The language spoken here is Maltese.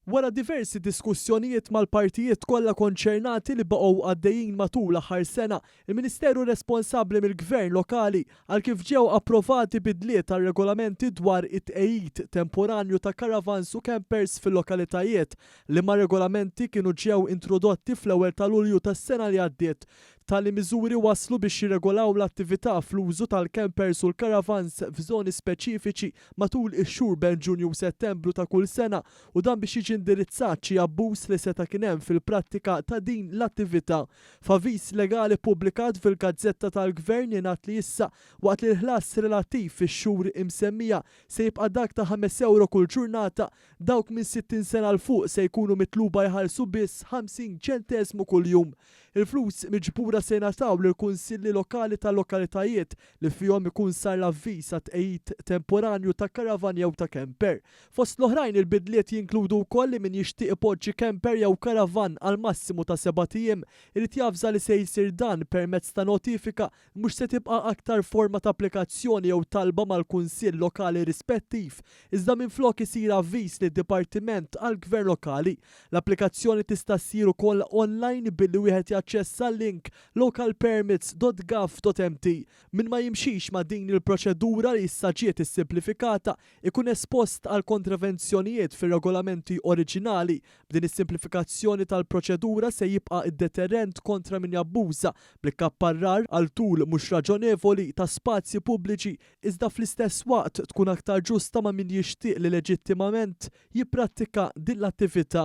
Wara diversi diskussjonijiet mal-partijiet kollha konċernati li baqgħu għaddejjin matul l-aħħar sena, il-Ministeru responsabbli mill-Gvern Lokali qal kif ġew approvati bidliet għar-regolamenti dwar it-tqegħid temporanju ta' karavans u campers fil-lokalitajiet, liema regolamenti kienu ġew introdotti fl-ewwel ta' Lulju tas-sena li għaddiet. Tali miżuri wasslu biex jirregolaw l-attività fl-użu tal-campers u l-karavans f'żoni speċifiċi matul ix-xhur bejn Ġunju u Settembru ta' kull sena u dan biex jiġi indirizzat xi abbuż li seta' kien hemm fil-prattika ta' din l-attività. F'avviż legali ppubblikat fil-Gazzetta tal-Gvern jingħad li issa, waqt li l-ħlas relattiv fix-xhur imsemmija se jibqa' dak ta' ħames ewro kull ġurnata, dawk minn 60 sena 'l fuq se jkunu mitluba jħallsu biss 50 ċenteżmu kuljum. Il-flus miġbura se jingħataw lill-kunsilli lokali tal-lokalitajiet li fihom ikun sar l-avviż għat-tqegħid temporanju ta' karavan jew ta' camper. Fost l-oħrajn il-bidliet jinkludu wkoll li min jixtieq ipoġġi camper jew karavan għal massimu ta' sebat ijiem irid javża li se jsir dan permezz ta' notifika Mhux se tibqa' aktar forma ta' applikazzjoni jew talba mal-kunsill lokali rispettiv, iżda minflok isir avviż lid-Dipartiment għall-Gvern Lokali. L-applikazzjoni tista' ssir ukoll online billi wieħed jaċċessa l-link localpermits.gov.mt. Min ma jimxix ma' din il-proċedura li issa ġiet issimplifikata ikun espost għal kontravenzjonijiet fir-regolamenti oriġinali. B'din is-simplifikazzjoni tal-proċedura se jibqa' d-deterrent kontra min jabbuża bl-ikkapparrar għal tul mhux raġonevoli ta' spazji pubbliċi iżda fl-istess waqt tkun aktar ġusta ma' min jixtieq li leġittimament jipprattika din l-attività.